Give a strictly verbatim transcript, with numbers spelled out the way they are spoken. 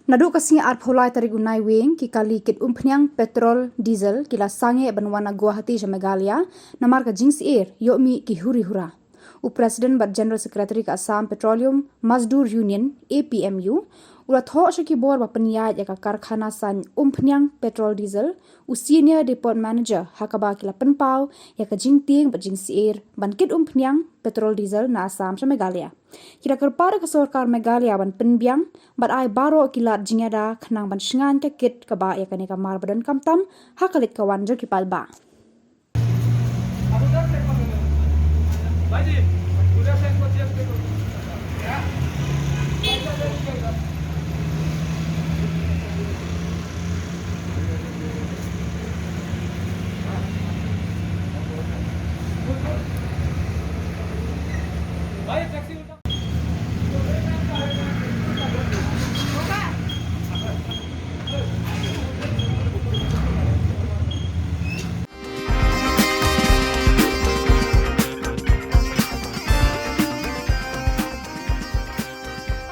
Naduh ka sngi arphew lai tarik u Naiwieng, ki kali kit umphniang petrol diesel ki la sangeh ban wan na Guwahati sha Meghalaya namar ka jingsyier ïoh mih ki huri hura. U President bad General Secretary ka Assam Petroleum Mazdoor Union, A P M U, u la thoh sha ki bor ba pynïaid ïa ka karkhana saiñ umphniang petrol diesel, u Senior Depot Manager, ha kaba ki la pynpaw ïa ka jingtieng bad jingsyier ban kit umphniang petrol diesel na Assam sha Meghalaya. Ki la kyrpad ïa ka sorkar Meghalaya ban pynbiang bad ai baroh ki lad jingïada khnang ban shngaiñ ka kit kaba ïa kane ka mar ba donkam tam ha ka leit ka wan jong ki paidbah.